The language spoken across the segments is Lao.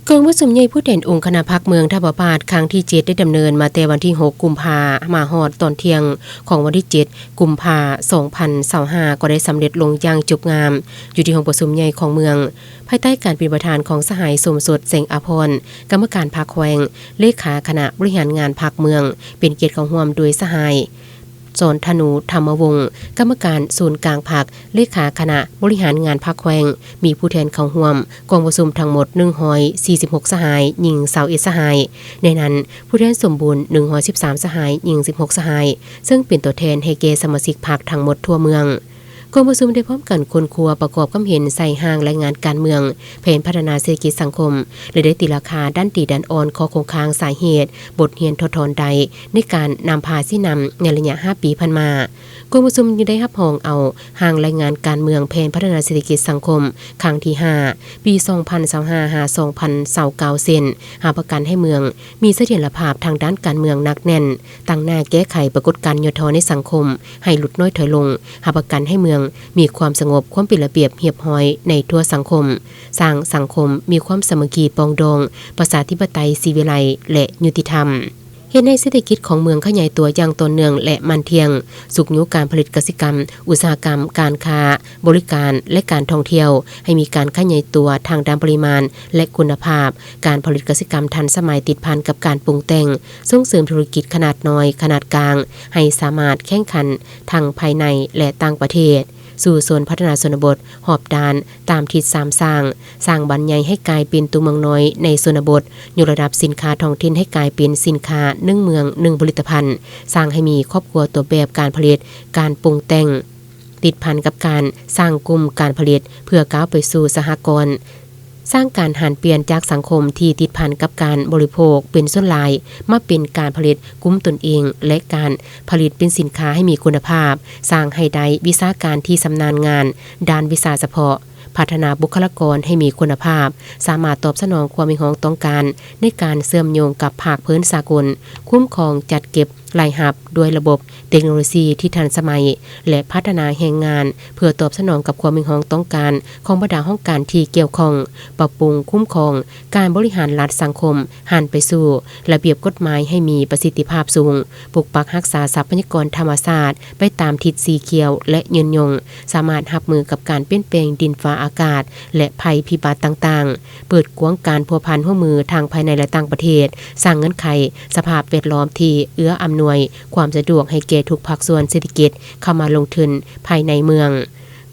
ກອງປະຊຸມໃຫຍ່ຜູ້ແທນອົງຄະນະພັກເມືອງທະບາບາດ ຄັ້ງທີເຈັດ ໄດ້ດຳເນີນມາແຕ່ວັນທີຫົກ ກຸມພາ ມາຮອດຕອນທ່ຽງຂອງວັນທີເຈັດ ກຸມພາ ສອງພັນຊາວຫ້າ ກໍໄດ້ສຳເລັດລົງຢ່າງຈົບງາມ ຢູ່ທີ່ຫ້ອງປະຊຸມໃຫຍ່ຂອງເມືອງ ພາຍໃຕ້ການເປັນປະທານຂອງສະຫາຍ ສົມສົດ ແສງອາພອນ ກຳມະການພັກແຂວງ, ເລຂາຄະນະບໍລິຫານງານພັກເມືອງ, ເປັນກຽດເຂົ້າຮ່ວມໂດຍສະຫາຍ ສອນທະນູ ທຳມະວົງ ກຳມະການສູນກາງພັກ, ເລຂາຄະນະບໍລິຫານງານພັກແຂວງ, ມີຜູ້ແທນເຂົ້າຮ່ວມກອງປະຊຸມທັງໝົດ ໜຶ່ງຮ້ອຍສີ່ສິບຫົກ ສະຫາຍ, ຍິງ ຊາວເອັດ ສະຫາຍ, ໃນນັ້ນ ຜູ້ແທນສົມບູນ ໜຶ່ງຮ້ອຍສິບສາມ ສະຫາຍ, ຍິງ ສິບຫົກ ສະຫາຍ, ເຊິ່ງເປັນຕົວແທນໃຫ້ແກ່ສະມາຊິກພັກທັງໝົດທົ່ວເມືອງ. ກອງປະຊຸມໄດ້ພ້ອມກັນຄົ້ນຄວ້າປະກອບຄຳເຫັນໃສ່ຮ່າງລາຍງານການເມືອງ, ແຜນພັດທະນາເສດຖະກິດສັງຄົມ ແລະ ໄດ້ຕີລາຄາດ້ານດີດ້ານອ່ອນ, ຂໍ້ຄົງຄ້າງ, ສາເຫດ, ບົດຮຽນຖອດຖອນໄດ້ໃນການນຳພາຊີ້ນຳໃນໄລຍະຫ້າປີຜ່ານມາ. ກອງປະຊຸມຍັງໄດ້ຮັບຮອງເອົາຮ່າງລາຍງານການເມືອງ, ແຜນພັດທະນາເສດຖະກິດສັງຄົມ ຄັ້ງທີຫ້າ ປີສອງພັນຊາວຫ້າ ຫາ ສອງພັນຊາວເກົ້າ ເຊັ່ນ ຮັບປະກັນໃຫ້ເມືອງມີສະຖຽນລະພາບທາງດ້ານການເມືອງໜັກແໜ້ນ, ຕັ້ງໜ້າແກ້ໄຂປາກົດການຫຍໍ້ທໍ້ໃນສັງຄົມໃຫ້ຫຼຸດນ້ອຍຖອຍລົງ, ຮັບປະກັນໃຫ້ເມືອງມີຄວາມສະຫງົບ, ຄວາມເປັນລະບຽບຮຽບຮ້ອຍໃນທົ່ວສັງຄົມ, ສ້າງສັງຄົມມີຄວາມສາມັກຄີປອງດອງ, ປະຊາທິປະໄຕ, ສີວິໄລ ແລະ ຍຸຕິທຳ. ເຮັດໃຫ້ເສດຖະກິດຂອງເມືອງຂະຫຍາຍຕົວຢ່າງຕໍ່ເນື່ອງ ແລະ ໝັ້ນທ່ຽງ, ຊຸກຍູ້ການຜະລິດກະສິກຳ, ອຸດສາຫະກຳ, ການຄ້າ, ບໍລິການ ແລະ ການທ່ອງທ່ຽວ ໃຫ້ມີການຂະຫຍາຍຕົວທາງດ້ານປະລິມານ ແລະ ຄຸນນະພາບ, ການຜະລິດກະສິກຳທັນສະໄໝຕິດພັນກັບການປຸງແຕ່ງ, ສົ່ງເສີມທຸລະກິດຂະໜາດນ້ອຍ, ຂະໜາດກາງ ໃຫ້ສາມາດແຂ່ງຂັນທັງພາຍໃນ ແລະ ຕ່າງປະເທດ, ສູ້ຊົນພັດທະນາຊົນນະບົດຮອບດ້ານຕາມທິດສາມສ້າງ, ສ້າງບ້ານໃຫຍ່ໃຫ້ກາຍເປັນຕົວເມືອງນ້ອຍໃນຊົນນະບົດ, ຍົກລະດັບສິນຄ້າທ້ອງຖິ່ນໃຫ້ກາຍເປັນສິນຄ້າໜຶ່ງເມືອງໜຶ່ງຜະລິດຕະພັນ, ສ້າງໃຫ້ມີຄອບຄົວຕົວແບບການຜະລິດ, ການປຸງແຕ່ງ ຕິດພັນກັບການສ້າງກຸ່ມການຜະລິດເພື່ອກ້າວໄປສູ່ສະຫະກອນ, ສ້າງການຫັນປ່ຽນຈາກສັງຄົມທີ່ຕິດພັນກັບການບໍລິໂພກເປັນສ່ວນຫຼາຍ ມາເປັນການຜະລິດກຸ້ມຕົນເອງ ແລະ ການຜະລິດເປັນສິນຄ້າໃຫ້ມີຄຸນນະພາບ, ສ້າງໃຫ້ໄດ້ວິຊາການທີ່ຊຳນານງານດ້ານວິຊາສະເພາະ, ພັດທະນາບຸກຄະລາກອນໃຫ້ມີຄຸນນະພາບ, ສາມາດຕອບສະໜອງຄວາມຮຽກຮ້ອງຕ້ອງການໃນການເຊື່ອມໂຍງກັບພາກພື້ນສາກົນ, ຄຸ້ມຄອງຈັດເກັບ ລາຍຮັບດ້ວຍລະບົບເຕັກໂນໂລຊີທີ່ທັນສະໄໝ ແລະ ພັດທະນາແຮງງານ ເພື່ອຕອບສະໜອງກັບຄວາມຮຽກຮ້ອງຕ້ອງການຂອງບັນດາຫ້ອງການທີ່ກ່ຽວຂ້ອງ, ປັບປຸງຄຸ້ມຄອງການບໍລິຫານລັດສັງຄົມ ຫັນໄປສູ່ລະບຽບກົດໝາຍໃຫ້ມີປະສິດທິພາບສູງ, ປົກປັກຮັກສາຊັບພະຍາກອນທຳມະຊາດໄປຕາມທິດສີຂຽວ ແລະ ຍືນຍົງ, ສາມາດຮັບມືກັບການປ່ຽນແປງດິນຟ້າອາກາດ ແລະ ໄພພິບັດຕ່າງໆ. ເປີດກວ້າງການພົວພັນຮ່ວມມືທັງພາຍໃນ ແລະ ຕ່າງປະເທດ, ສ້າງເງື່ອນໄຂສະພາບແວດລ້ອມທີ່ເອື້ອອຳນວຍຄວາມສະດວກໃຫ້ແກ່ທຸກພາກສ່ວນເສດຖະກິດເຂົ້າມາລົງທຶນພາຍໃນເມືອງ.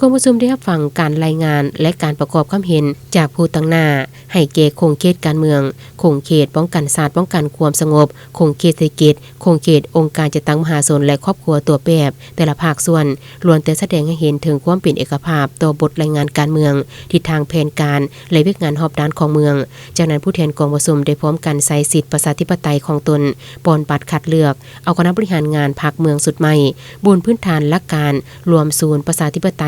ກອງປະຊຸມໄດ້ຮັບຟັງການລາຍງານ ແລະ ການປະກອບຄຳເຫັນຈາກຜູ້ຕາງໜ້າ ໃຫ້ແກ່ຂົງເຂດການເມືອງ, ຂົງເຂດປ້ອງກັນຊາດປ້ອງກັນຄວາມສະຫງົບ, ຂົງເຂດເສດຖະກິດ, ຂົງເຂດອົງການຈັດຕັ້ງມະຫາຊົນ ແລະ ຄອບຄົວຕົວແບບ, ແຕ່ລະພາກສ່ວນ ລ້ວນແຕ່ສະແດງໃຫ້ເຫັນເຖິງຄວາມເປັນເອກະພາບຕໍ່ບົດລາຍງານການເມືອງ, ທິດທາງແຜນການ ແລະ ວຽກງານຮອບດ້ານຂອງເມືອງ. ຈາກນັ້ນ ຜູ້ແທນກອງປະຊຸມໄດ້ພ້ອມກັນໃຊ້ສິດປະຊາທິປະໄຕຂອງຕົນ, ປ່ອນບັດຄັດເລືອກເອົາຄະນະບໍລິຫານງານພັກເມືອງຊຸດໃໝ່, ບົນພື້ນຖານຫຼັກການລວມສູນປະຊາທິປະໄຕ,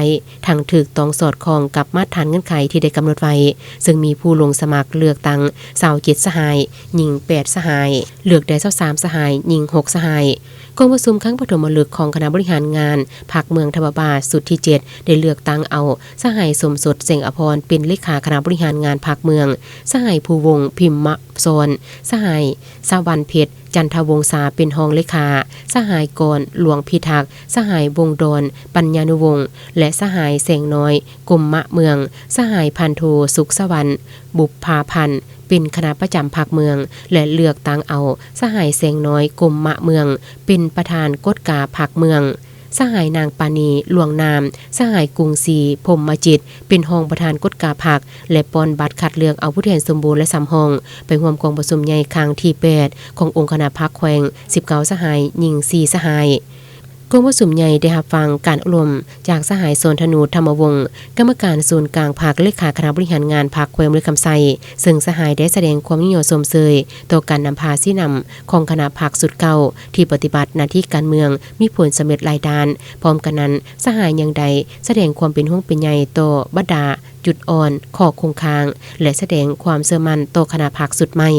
ທັງຖືກຕ້ອງສອດຄ່ອງກັບມາດຖານເງື່ອນໄຂທີ່ໄດ້ກຳນົດໄວ້, ເຊິ່ງມີຜູ້ລົງສະໝັກເລືອກຕັ້ງຊາວເຈັດສະຫາຍ, ຍິງແປດສະຫາຍ, ເລືອກໄດ້ຊາວສາມສະຫາຍ, ຍິງຫົກສະຫາຍ. ກອງປະຊຸມຄັ້ງປະຖົມມະລຶກຂອງຄະນະບໍລິຫານງານພັກເມືອງທະບາບາດຊຸດທີເຈັດ ໄດ້ເລືອກຕັ້ງເອົາສະຫາຍ ສົມສົດ ແສງອະພອນ ເປັນເລຂາຄະນະບໍລິຫານງານພັກເມືອງ, ສະຫາຍ ພູວົງ ພິມມະສອນ, ສະຫາຍ ສະຫວັນເພັດ ຈັນທະວົງສາ ເປັນຮອງເລຂາ, ສະຫາຍ ກອນ ຫຼວງພິທັກ, ສະຫາຍ ວົງດອນ ປັນຍານຸວົງ ແລະ ສະຫາຍ ແສງນ້ອຍ ກົມມະເມືອງ, ສະຫາຍ ພັນໂທ ສຸກສະຫວັນ ບຸບພາພັນ ເປັນຄະນະປະຈຳພັກເມືອງ ແລະ ເລືອກຕັ້ງເອົາສະຫາຍ ແສງນ້ອຍ ກົມມະເມືອງ ເປັນປະທານກວດກາພັກເມືອງ, ສະຫາຍ ນາງ ປານີ ຫຼວງນາມ, ສະຫາຍ ກຸງສີ ພົມມະຈິດ ເປັນຮອງປະທານກວດກາພັກ ແລະ ປ່ອນບັດຄັດເລືອກເອົາຜູ້ແທນສົມບູນ ແລະ ສຳຮອງ ໄປຮ່ວມກອງປະຊຸມໃຫຍ່ຄັ້ງທີແປດ ຂອງອົງຄະນະພັກແຂວງ ສິບເກົ້າສະຫາຍ, ຍິງສີ່ສະຫາຍ. ກອງປະຊຸມໃຫຍ່ໄດ້ຮັບຟັງການອົບຮົມຈາກສະຫາຍ ສອນທະນູ ທຳມະວົງ, ກຳມະການສູນກາງພັກ, ເລຂາຄະນະບໍລິຫານງານພັກແຂວງບໍລິຄຳໄຊ, ເຊິ່ງສະຫາຍໄດ້ສະແດງຄວາມຍິນຍອມຊົມເຊີຍຕໍ່ການນຳພາຊີ້ນຳຂອງຄະນະພັກຊຸດເກົ່າ ທີ່ປະຕິບັດໜ້າທີ່ການເມືອງມີຜົນສຳເລັດຫຼາຍດ້ານ. ພ້ອມກັນນັ້ນ, ສະຫາຍຍັງໄດ້ສະແດງຄວາມເປັນຫ່ວງເປັນໃຍຕໍ່ບັນດາຈຸດອ່ອນ, ຂໍ້ຄົງຄ້າງ ແລະ ສະແດງຄວາມເຊື່ອໝັ້ນຕໍ່ຄະນະພັກຊຸດໃໝ່.